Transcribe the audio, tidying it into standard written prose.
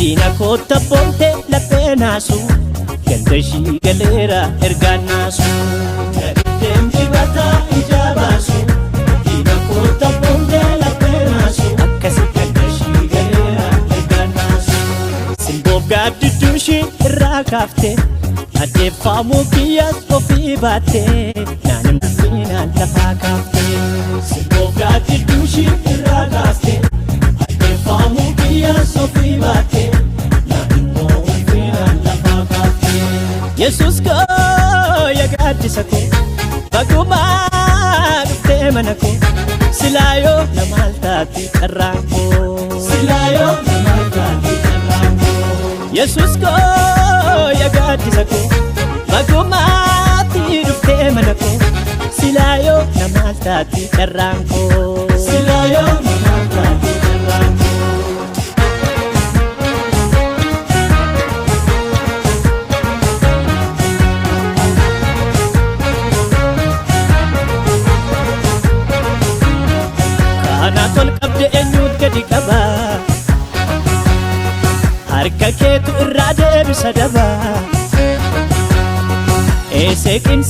Diina kootta boonte laphee naasu ganda ishii galeera ergaan naasu. Deemti mataa ija baasu diina kootta boonte laphee naasu Akkasi ganda ishii galeera ergaan naasu. Simboo gaaddidduu ishii irraa kaafte addeeffamuu kiyyaas ofii baatte naan ulfinaan lafaa kaafte. Simboo gaaddidduu ishii irraa kaafte addeeffamuu kiyyaas ofii baatte naan immoo ulfinaan lafaa kaafte. Yesuus koo yaa gaaddisa koo bagumaa dhuftee mana koo silaayoo namaal taate carraan koo. Silaayoo namaa taate carraan koo. Yesuus koo yaa gaaddisa koo bagumaatti dhuftee mana koo silaayoo namaal taate carraan koo. Silaayoo namaa taate carraan koo. Kana tol qabde eenyuut gadi qaba harka keetu irraa deebisa daba eeseeqinsa.